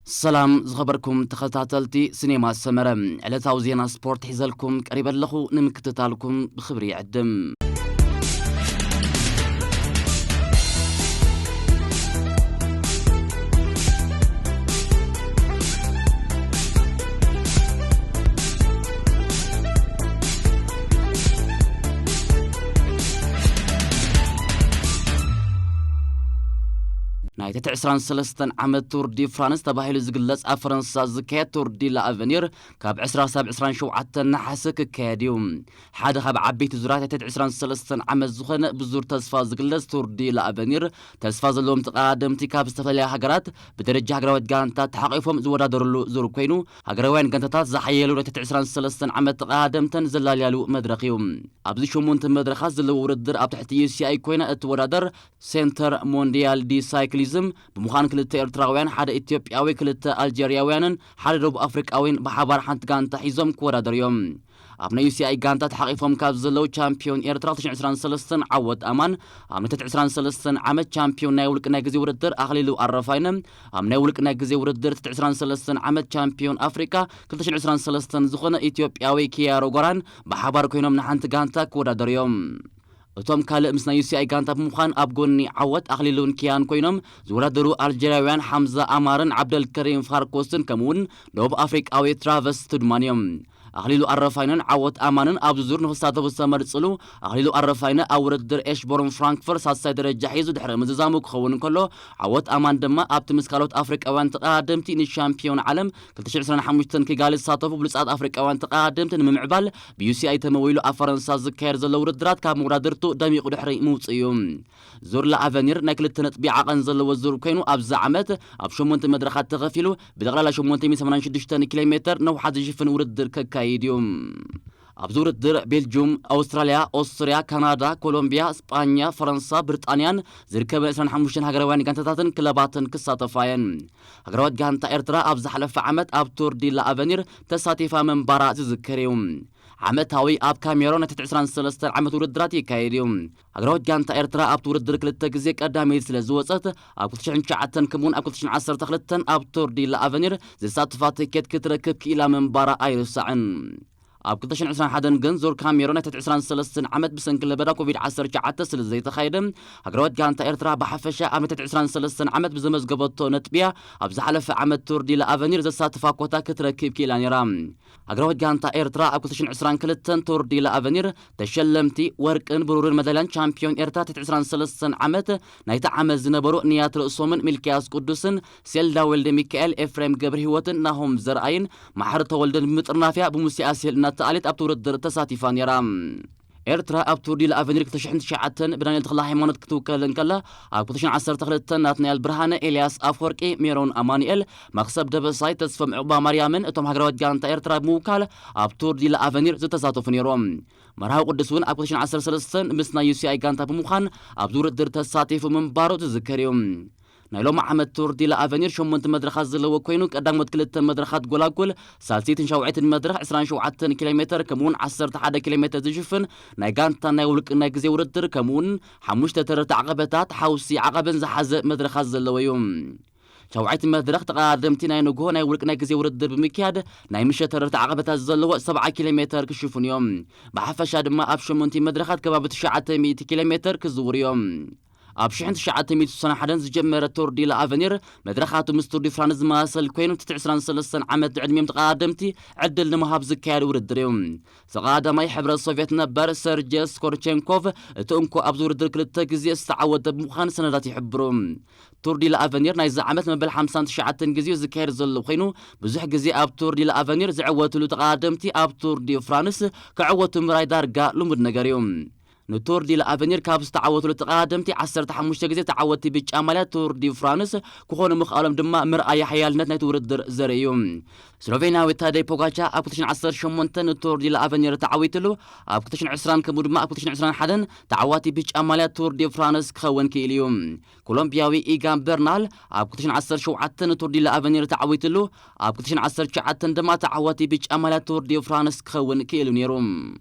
ሰላም ዝኸበርኩም ተኸታተልቲ ሲኔማ ሰመረ፣ ዕለታዊ ዜና ስፖርት ሒዘልኩም ቀሪበ ኣለኹ። ንምክትታልኩም ብኽብሪ ይዕድም። ናይ ትሕቲ ዕስራን ሰለስተን ዓመት ቱር ዲ ፍራንስ ተባሂሉ ዝግለጽ ኣብ ፈረንሳ ዝካየድ ቱር ዲ ላኣቨኒር ካብ ዕስራ ሳብ ዕስራን ሸውዓተን ነሓሰ ክካየድ እዩ። ሓደ ካብ ዓበይቲ ዙራት ናይ ትሕቲ ዕስራን ሰለስተን ዓመት ዝኾነ ብዙር ተስፋ ዝግለጽ ቱር ዲ ላኣቨኒር ተስፋ ዘለዎም ተቐዳደምቲ ካብ ዝተፈላለያ ሃገራት ብደረጃ ሃገራዊት ጋንታት ተሓቂፎም ዝወዳደርሉ ዙር ኮይኑ ሃገራውያን ጋንታታት ዝሓየሉ ናይ ትሕቲ ዕስራን ሰለስተን ዓመት ተቐዳደምተን ዘላልያሉ መድረኽ እዩ። ኣብዚ ሸሞንተ መድረኻት ዘለዎ ውድድር ኣብ ትሕቲ ዩ ሲ ኣይ ኮይና እትወዳደር ሴንተር ሞንዲያል ዲ ሳይክሊዝም ብምዃን ክልተ ኤርትራውያን፣ ሓደ ኢትዮጵያዊ፣ ክልተ ኣልጀርያውያንን ሓደ ደቡብ ኣፍሪቃዊን ብሓባር ሓንቲ ጋንታ ሒዞም ክወዳደሩ እዮም። ኣብ ናይ ዩ ሲ ኣይ ጋንታ ተሓቒፎም ካብ ዘለዉ ቻምፒዮን ኤርትራ ክልተ ሽሕን ዕስራን ሰለስተን ዓወት ኣማን፣ ኣብ ናይ ትሕቲ ዕስራን ሰለስተን ዓመት ቻምፒዮን ናይ ውልቂ ናይ ግዜ ውድድር ኣኽሊሉ ኣረፋይነ፣ ኣብ ናይ ውልቂ ናይ ግዜ ውድድር ትሕቲ ዕስራን ሰለስተን ዓመት ቻምፒዮን ኣፍሪቃ ክልተ ሽሕን ዕስራን ሰለስተን ዝኾነ ኢትዮጵያዊ ኪያሮ ጎራን ብሓባር ኮይኖም ንሓንቲ ጋንታ ክወዳደሩ እዮም። እቶም ካልእ ምስ ናይ ዩ ሲ ኣይ ጋንታ ብምዃን ኣብ ጎኒ ዓወት ኣኽሊሉን ኪያን ኮይኖም ዝወዳደሩ ኣልጀርያውያን ሓምዛ ኣማርን ዓብደልከሪም ፋርኮስን ከምኡውን ደቡብ ኣፍሪቃዊ ትራቨስ ቱድማን እዮም። ኣኽሊሉ ኣረፋይነን ዓወት ኣማንን ኣብዚ ዙር ንኽሳተፉ ዝተመርጽሉ ኣኽሊሉ ኣረፋይነ ኣብ ውድድር ኤሽቦርን ፍራንክፈርት ሳልሳይ ደረጃ ሒዙ ድሕሪ ምዝዛሙ ክኸውን እንከሎ ዓወት ኣማን ድማ ኣብቲ ምስ ካልኦት ኣፍሪቃውያን ተቐዳደምቲ ንሻምፒዮን ዓለም ክልተ ሽሕን ዕስራን ሓሙሽተን ኪጋሊ ዝሳተፉ ብሉጻት ኣፍሪቃውያን ተቐዳደምቲ ንምምዕባል ብዩ ሲ ኣይ ተመዊሉ ኣብ ፈረንሳ ዝካየድ ዘሎ ውድድራት ካብ መወዳድርቱ ደሚቑ ድሕሪ ምውጽእ እዩ። ዙር ላኣቨኒር ናይ ክልተ ነጥቢ ዓቐን ዘለዎ ዙር ኮይኑ ኣብዚ ዓመት ኣብ ሸሞንተ መድረኻት ተኸፊሉ ብጠቕላላ ሸሞንተ ሚእትን ሰማንያን ሽዱሽተን ኪሎ ሜተር ነውሓት ዝሽፍን ውድድር ከካይድ እዩ። ኣብዚ ውድድር ቤልጁም፣ ኣውስትራልያ፣ ኦስትርያ፣ ካናዳ፣ ኮሎምቢያ፣ ስጳኛ፣ ፈረንሳ፣ ብሪጣንያን ዝርከበን ዕስራን ሓሙሽተን ሃገራውያን ጋንታታትን ክለባትን ክሳተፋ እየን። ሃገራዊት ጋንታ ኤርትራ ኣብ ዝሓለፈ ዓመት ኣብ ቱር ዲ ላኣቨኒር ተሳቲፋ ምንባራ ዝዝከር እዩ። ዓመታዊ ኣብ ካሜሮን ናይ ትሕቲ ዕስራን ሰለስተን ዓመት ውድድራት ይካየድ እዩ። ሃገራዊት ጋንታ ኤርትራ ኣብቲ ውድድር ክልተ ግዜ ቀዳመይቲ ስለ ዝወጸት ኣብ ክልተ ሽሕን ትሽዓተን ከምኡውን ኣብ ክልተ ሽሕን ዓሰርተ ክልተን ኣብ ቱር ዲ ላኣቨኒር ዘሳትፋ ትኬት ክትረክብ ክኢላ ምንባራ ኣይርሳዕን። ኣብ ክልተ ሽሕን ዕስራን ሓደን ግን ዙር ካሜሮን ናይ ትሕቲ ዕስራን ሰለስተን ዓመት ብሰንኪ ለበዳ ኮቪድ ዓሰርተ ትሽዓተ ስለ ዘይተኻየደ ሃገራዊት ጋንታ ኤርትራ ብሓፈሻ ኣብ ናይ ትሕቲ ዕስራን ሰለስተን ዓመት ብዘመዝገበቶ ነጥብያ ኣብ ዝሓለፈ ዓመት ቱር ዲ ላኣቨኒር ዘሳትፋ ኮታ ክትረክብ ክኢላ ነይራ። ሃገራዊት ጋንታ ኤርትራ ኣብ ክልተ ሽሕን ዕስራን ክልተን ቱር ዲ ላኣቨኒር ተሸለምቲ ወርቅን ብሩርን መዳልያን ቻምፒዮን ኤርትራ ትሕቲ ዕስራን ሰለስተን ዓመት ናይቲ ዓመት ዝነበሩ ንያት ርእሶምን ሚልክያስ ቅዱስን፣ ሴልዳ ወልደ ሚካኤል፣ ኤፍሬም ገብረ ህይወትን ናሆም ዘርኣይን መሓሪ ተወልደን ብምጥርናፍያ ብሙሴ ኣስሄል እናተኣልየት ኣብቲ ውድድር ተሳቲፋ ነይራ። ኤርትራ ኣብ ቱር ዲ ላኣቨኒር ክልተ ሽሕን ትሽዓተን ብዳንኤል ተኽለ ሃይማኖት ክትውከል እንከላ ኣብ ክልተ ሽሕን ዓሰርተ ክልተን ናትናኤል ብርሃነ፣ ኤልያስ ኣፍወርቂ፣ ሜሮን ኣማኑኤል፣ መኽሰብ ደበሳይ፣ ተስፎም ዕቑባ ማርያምን እቶም ሃገራዊት ጋንታ ኤርትራ ብምውካል ኣብ ቱር ዲ ላኣቨኒር ዝተሳተፉ ነይሮም። መርሃዊ ቅዱስ እውን ኣብ ክልተ ሽሕን ዓሰርተ ሰለስተን ምስ ናይ ዩ ሲ ኣይ ጋንታ ብምዃን ኣብዚ ውድድር ተሳቲፉ ምንባሩ ዝዝከር እዩ። ናይ ሎሚ ዓመት ቱር ዲ ላኣቨኒር ሸሞንተ መድረኻት ዘለዎ ኮይኑ ቀዳሞት ክልተ መድረኻት ጎላጉል፣ ሳልሰይትን ሻውዓይትን መድረኽ ዕስራን ሸውዓተን ኪሎ ሜተር ከምኡውን ዓሰርተ ሓደ ኪሎ ሜተር ዝሽፍን ናይ ጋንታ ናይ ውልቂ ናይ ግዜ ውድድር ከምኡውን ሓሙሽተ ተረርቲ ዓቐበታት ሓውሲ ዓቐበን ዝሓዘ መድረኻት ዘለዎ እዩ። ሻውዓይቲ መድረኽ ተቐዳደምቲ ናይ ንግሆ ናይ ውልቂ ናይ ግዜ ውድድር ብምክያድ ናይ ምሸት ተረርቲ ዓቐበታት ዘለዎ ሰብዓ ኪሎ ሜተር ክሽፍኑ እዮም። ብሓፈሻ ድማ ኣብ ሸሞንቲ መድረኻት ከባቢ ትሽዓተ ሚእቲ ኪሎ ሜተር ክዝውሩ እዮም። ኣብ ሽሕን ትሽዓተ ሚእትን ስሳን ሓደን ዝጀመረ ቱር ዲ ላኣቨኒር መድረኻቱ ምስ ቱር ዲ ፍራንስ ዝመሳሰል ኮይኑ ትሕቲ ዕስራን ሰለስተን ዓመት ዕድሚኦም ተቐዳደምቲ ዕድል ንምሃብ ዝካየድ ውድድር እዩ። ተቐዳዳማይ ሕብረት ሶቭየት ነበር ሰርጀ ስኮርቼንኮቭ እቲ እንኮ ኣብዚ ውድድር ክልተ ግዜ ዝተዓወተ ብምዃን ሰነዳት ይሕብሩ። ቱር ዲ ላኣቨኒር ናይዚ ዓመት መበል ሓምሳን ትሽዓተን ግዜኡ ዝካየድ ዘሎ ኮይኑ ብዙሕ ግዜ ኣብ ቱር ዲ ላኣቨኒር ዝዕወትሉ ተቐዳደምቲ ኣብ ቱር ዲ ፍራንስ ክዕወቱ ምራይ ዳርጋ ልሙድ ነገር እዩ። ንቱር ዲ ላኣቨኒር ካብ ዝተዓወትሉ ተቐዳደምቲ ዓሰርተ ሓሙሽተ ግዜ ተዓወቲ ብጫ ማልያ ቱር ዲ ፍራንስ ክኾኑ ምኽኣሎም ድማ ምርኣያ ሓያልነት ናይቲ ውድድር ዘርኢ እዩ። ስሎቬንያዊ ታደይ ፖጋቻ ኣብ ክልተ ሽሕን ዓሰርተ ሸሞንተ ንቱር ዲ ላኣቨኒር ተዓዊትሉ ኣብ ክልተ ሽሕን ዕስራን ከምኡ ድማ ኣብ ክልተ ሽሕን ዕስራን ሓደን ተዓዋቲ ብጫ ማልያ ቱር ዲ ፍራንስ ክኸውን ክኢሉ እዩ። ኮሎምቢያዊ ኢጋን በርናል ኣብ ክልተ ሽሕን ዓሰርተ ሸውዓተን ንቱር ዲ ላኣቨኒር ተዓዊትሉ ኣብ ክልተ ሽሕን ዓሰርተ ትሽዓተን ድማ ተዓዋቲ ብጫ ማልያ ቱር ዲ ፍራንስ ክኸውን ክኢሉ ነይሩ።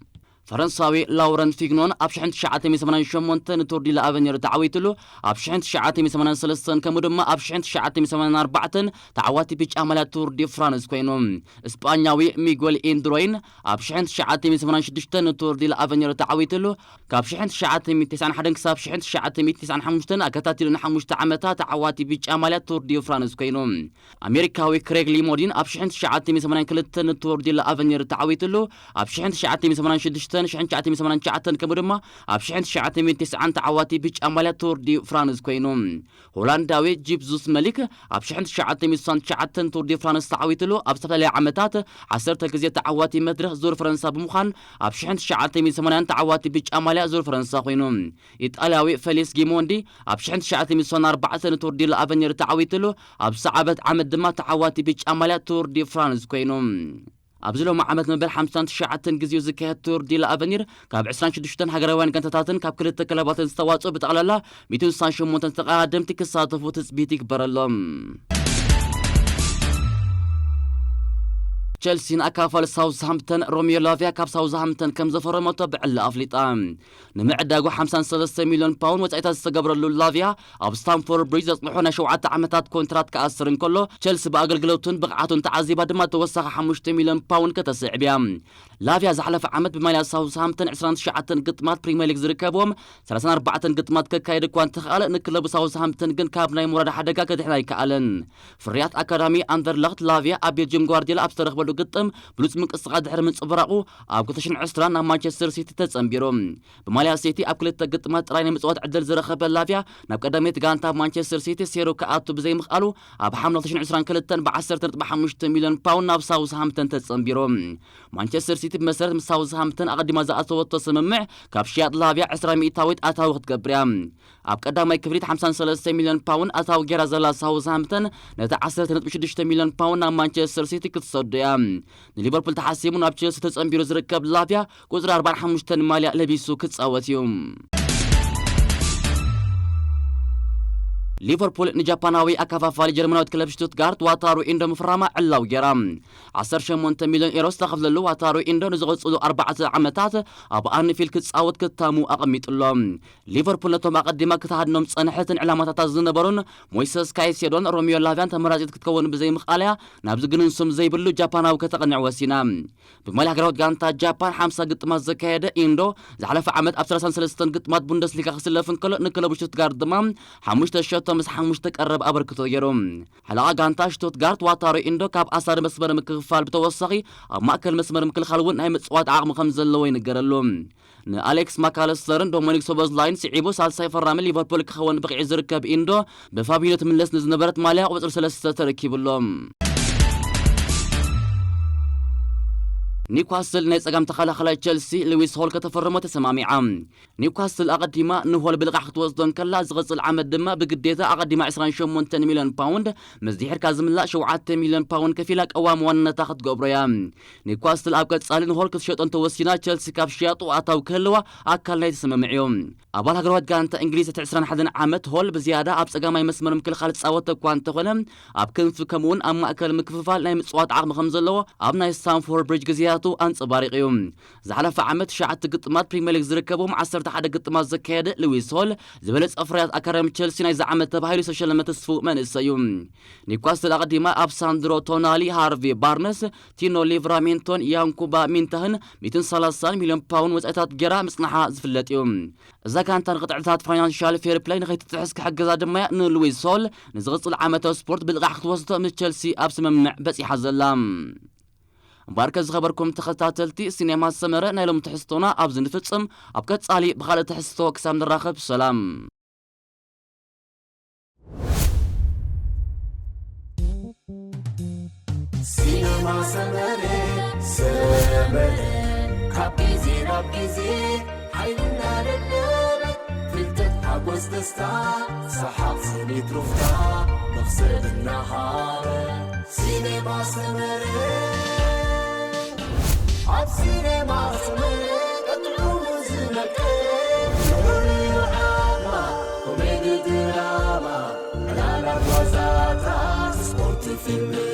ፈረንሳዊ ላውረንት ፊግኖን ኣብ ሽሕን ትሽዓተ ሚእትን ሰማንያን ሸሞንተን ቱር ዲ ላኣቨኒር ተዓዊትሉ፣ ኣብ ሽሕን ትሽዓተ ሚእትን ሰማንያን ሰለስተን ከምኡ ድማ ኣብ ሽሕን ትሽዓተ ሚእትን ሰማንያን ኣርባዕተን ተዓዋቲ ብጫ ማልያ ቱር ዲ ፍራንስ ኮይኑ። እስጳኛዊ ሚጎል ኢንድሮይን ኣብ ሽሕን ትሽዓተ ሚእትን ሰማንያን ሽዱሽተን ቱር ዲ ላኣቨኒር ተዓዊትሉ፣ ካብ ሽሕን ትሽዓተ ሚእትን ተስዓን ሓደን ክሳብ ሽሕን ትሽዓተ ሚእትን ተስዓን ሓሙሽተን ኣከታቲሉ ንሓሙሽተ ዓመታት ተዓዋቲ ብጫ ማልያ ቱር ዲ ፍራንስ ኮይኑ። ኣሜሪካዊ ክሬግ ሊሞዲን ኣብ ሽሕን ትሽዓተ ሚእትን ሰማንያን ክልተን ቱር ዲ ላኣቨኒር ተዓዊትሉ፣ ኣብ ሽሕን ትሽዓተ ሚእትን ሰማንያን ሽዱሽተን፣ ሽሕን ትሽዓተ ሚእትን ሰማንያን ትሽዓተን ከምኡ ድማ ኣብ ሽሕን ትሽዓተ ሚእትን ተስዓን ተዓዋቲ ብጫ ማልያ ቱር ዲ ፍራንስ ኮይኑ። ሆላንዳዊ ጂፕ ዙስ መሊክ ኣብ ሽሕን ትሽዓተ ሚእትን ስሳን ትሽዓተን ቱር ዲ ፍራንስ ተዓዊትሉ፣ ኣብ ዝተፈላለያ ዓመታት ዓሰርተ ግዜ ተዓዋቲ መድረኽ ዙር ፈረንሳ ብምዃን ኣብ ሽሕን ትሽዓተ ሚእትን ሰማንያን ተዓዋቲ ብጫ ማልያ ዙር ፈረንሳ ኮይኑ። ኢጣልያዊ ፌሊስ ጊሞንዲ ኣብ ሽሕን ትሽዓተ ሚእትን ስሳን ኣርባዕተን ቱር ዲ ላኣቨኒር ተዓዊትሉ፣ ኣብ ዝሰዓበት ዓመት ድማ ተዓዋቲ ብጫ ማልያ ቱር ዲ ፍራንስ ኮይኑ። ኣብዚ ሎሚ ዓመት መበል ሓምሳን ትሽዓተን ግዜኡ ዝካየድ ቱር ዲ ላኣቨኒር ካብ ዕስራን ሽዱሽተን ሃገራውያን ጋንታታትን ካብ ክልተ ክለባትን ዝተዋጽኡ ብጠቕላላ ሚእትን ስሳን ሸሞንተን ተቐዳደምቲ ክሳተፉ ትጽቢት ይግበረሎም። ቸልሲን ኣካፋል ሳውዝሃምፕተን ሮሚዮ ላቪያ ካብ ሳውዝሃምፕተን ከም ዘፈረመቶ ብዕሊ ኣፍሊጣ። ንምዕዳጉ ሓምሳን ሰለስተ ሚልዮን ፓውንድ ወጻኢታት ዝተገብረሉ ላቪያ ኣብ ስታምፎርድ ብሪጅ ዘጽንሖ ናይ ሸውዓተ ዓመታት ኮንትራት ክኣስር እንከሎ፣ ቸልሲ ብኣገልግሎቱን ብቕዓቱን ተዓዚባ ድማ ተወሳኺ ሓሙሽተ ሚልዮን ፓውንድ ከተስዕብ እያ። ላቪያ ዝሓለፈ ዓመት ብማልያ ሳውዝሃምፕተን ዕስራን ትሽዓተን ግጥማት ፕሪምየር ሊግ ዝርከብዎም ሰላሳን ኣርባዕተን ግጥማት ከካየድ እኳ እንተኽኣለ፣ ንክለቡ ሳውዝሃምፕተን ግን ካብ ናይ ምውራድ ሓደጋ ከድሕና ኣይከኣለን። ፍርያት ኣካዳሚ ኣንደርለኽት ላቪያ ኣብ ቤልጅየም ጓርዲዮላ ኣብ ዝተረኽበሉ ግጥም ብሉጽ ምንቅስቓስ ድሕሪ ምንጽብራቑ፣ ኣብ ክልተ ሽሕን ዕስራን ናብ ማንቸስተር ሲቲ ተጸንቢሩ። ብማልያ ሲቲ ኣብ ክልተ ግጥማት ጥራይ ናይ ምጽዋት ዕድል ዝረኸበ ላቪያ፣ ናብ ቀዳመይቲ ጋንታ ማንቸስተር ሲቲ ሴሩ ክኣቱ ብዘይምኽኣሉ፣ ኣብ ሓምለ ክልተ ሽሕን ዕስራን ክልተን ብዓሰርተ ነጥቢ ሓሙሽተ ሚልዮን ፓውንድ ናብ ሳውዝሃምፕተን ተጸንቢሩ። ማንቸስተር ሲቲ ብመሰረት ምስ ሳውዝሃምፕተን ኣቐዲማ ዝኣተወቶ ስምምዕ፣ ካብ ሽያጥ ላቪያ ዕስራ ሚእታዊት ኣታዊ ክትገብር እያ። ኣብ ቀዳማይ ክፍሊት ሓምሳን ሰለስተ ሚልዮን ፓውንድ ኣታዊ ጌራ ዘላ ሳውዝሃምፕተን፣ ነቲ ዓሰርተ ነጥቢ ሽዱሽተ ሚልዮን ፓውንድ ናብ ማንቸስተር ሲቲ ክትሰዶ እያ። ንሊቨርፑል ተሓሲሙ ናብ ቸልሲ ተጸንቢሩ ዝርከብ ላቪያ፣ ቁጽሪ ኣርባዓን ሓሙሽተን ማልያ ለቢሱ ክጻወት እዩ። ሊቨርፑል ንጃፓናዊ ኣከፋፋሊ ጀርመናዊት ክለብ ሽቱትጋርት ዋታሩ ኢንዶ ምፍራማ ዕላው ጌራ። ዓሰርተ ሸሞንተ ሚልዮን ኤሮ ዝተኸፍለሉ ዋታሩ ኢንዶ ንዝቕጽሉ ኣርባዕተ ዓመታት ኣብ ኣንፊልድ ክጻወት ክታሙ ኣቐሚጡሎ። ሊቨርፑል ነቶም ኣቐዲማ ክትሃድኖም ዝጸንሐትን ዕላማታታ ዝነበሩን ሞይሰስ ካይሴዶን ሮሚዮ ላቪያን ተመራጺት ክትከውን ብዘይምኽኣለያ፣ ናብዚ ግንንሱም ዘይብሉ ጃፓናዊ ከተቕንዕ ወሲና። ብማልያ ሃገራዊት ጋንታ ጃፓን ሓምሳ ግጥማት ዘካየደ ኢንዶ፣ ዝሓለፈ ዓመት ኣብ ሰላሳን ሰለስተን ግጥማት ቡንደስሊጋ ክስለፍ እንከሎ፣ ንክለቡ ሽቱትጋርት ድማ ሓሙሽተ ሸቶ ምስ ሓሙሽተ ቀረብ ኣበርክቶ ገይሩ። ሓለቓ ጋንታ ሽቱትጋርት ዋታሮ ኢንዶ፣ ካብ ኣሳሪ መስመር ምክፍፋል ብተወሳኺ ኣብ ማእከል መስመር ምክልኻል እውን ናይ ምጽዋት ዓቕሚ ከም ዘለዎ ይንገረሉ። ንኣሌክስ ማካለስተርን ዶሚኒክ ሶቦዝላይን ስዒቡ ሳልሳይ ፈራሚ ሊቨርፑል ክኸውን ብቕዒ ዝርከብ ኢንዶ፣ ብፋቢኖ ትምለስ ንዝነበረት ማልያ ቁጽሪ ሰለስተ ተረኪቡሎም። ኒውካስል ናይ ጸጋም ተኸላኸላይ ቸልሲ ሉዊስ ሆል ከተፈርሞ ተሰማሚዓ። ኒውካስል ኣቐዲማ ንሆል ብልቓሕ ክትወስዶ እንከላ፣ ዝቕጽል ዓመት ድማ ብግዴታ ኣቐዲማ ዕስራን ሸሞንተን ሚልዮን ፓውንድ፣ ምስ ድሒርካ ዝምላእ ሸውዓተ ሚልዮን ፓውንድ ከፊላ ቀዋሚ ዋንነታ ክትገብሮ እያ። ኒውካስል ኣብ ቀጻሊ ንሆል ክትሸጦ እንተወሲና፣ ቸልሲ ካብ ሽያጡ ኣታዊ ክህልዋ ኣካል ናይቲ ስምምዕ እዩ። ኣባል ሃገራዊት ጋንታ እንግሊዝ እቲ ዕስራን ሓደን ዓመት ሆል ብዝያዳ ኣብ ጸጋማይ መስመር ምክልኻል ዝጻወት እኳ እንተኾነ፣ ኣብ ክንፊ ከምኡውን ኣብ ማእከል ምክፍፋል ናይ ምጽዋት ዓቕሚ ከም ዘለዎ ኣብ ናይ ስታንፎርድ ብሪጅ ግዜያቱ ኣንጸባሪቑ እዩ። ዝሓለፈ ዓመት ትሽዓተ ግጥማት ፕሪምየር ሊግ ዝርከቦም ዓሰርተ ሓደ ግጥማት ዘካየደ ሉዊስ ሆል፣ ዝበለጸ ፍርያት ኣካዳሚ ቸልሲ ናይዚ ዓመት ተባሂሉ ዝተሸለመ ትስፉው መንእሰይ እዩ። ኒውካስል ኣቐዲማ ኣብ ሳንድሮ ቶናሊ፣ ሃርቪ ባርነስ፣ ቲኖ ሊቭራሜንቶን ያንኩባ ሚንታህን ሚእትን ሰላሳን ሚልዮን ፓውንድ ወጻኢታት ጌራ ምጽናሓ ዝፍለጥ እዩ። እዛ ጋንታ ንቅጥዕታት ፋይናንሻል ፌር ፕላይ ንኸይትጥሕስ ክሕግዛ ድማ እያ ንሉዊስ ሆል ንዝቕጽል ዓመታዊ ስፖርት ብልቓሕ ክትወስዶ ምስ ቸልሲ ኣብ ስምምዕ በጺሓ ዘላ። እምበኣርከ ዝኸበርኩም ተኸታተልቲ ሲኔማ ሰመረ፣ ናይ ሎሚ ትሕዝቶና ኣብዚ ንፍጽም። ኣብ ቀጻሊ ብኻልእ ትሕዝቶ ክሳብ ንራኸብ ሰላም። ሲኔማ ሰመረ፣ ሰመረ፣ ካብ ግዜ ናብ ግዜ ሓይሊ እናደለበ፣ ፍልጠት፣ ሓጎስ፣ ደስታ፣ ሰሓቕ፣ ስኒት፣ ሩፍታ፣ መኽሰብ እናሃበ። ሲኔማ ሰመረ፣ ኣብ ሲኔማ ሰመረ፣ ጥዑሙ ዝመቀ፣ ፍሉይ ዓማ፣ ኮሜዲ፣ ድራማ፣ ዕላላት፣ ዋዛታት፣ ስፖርት፣ ፊልም፣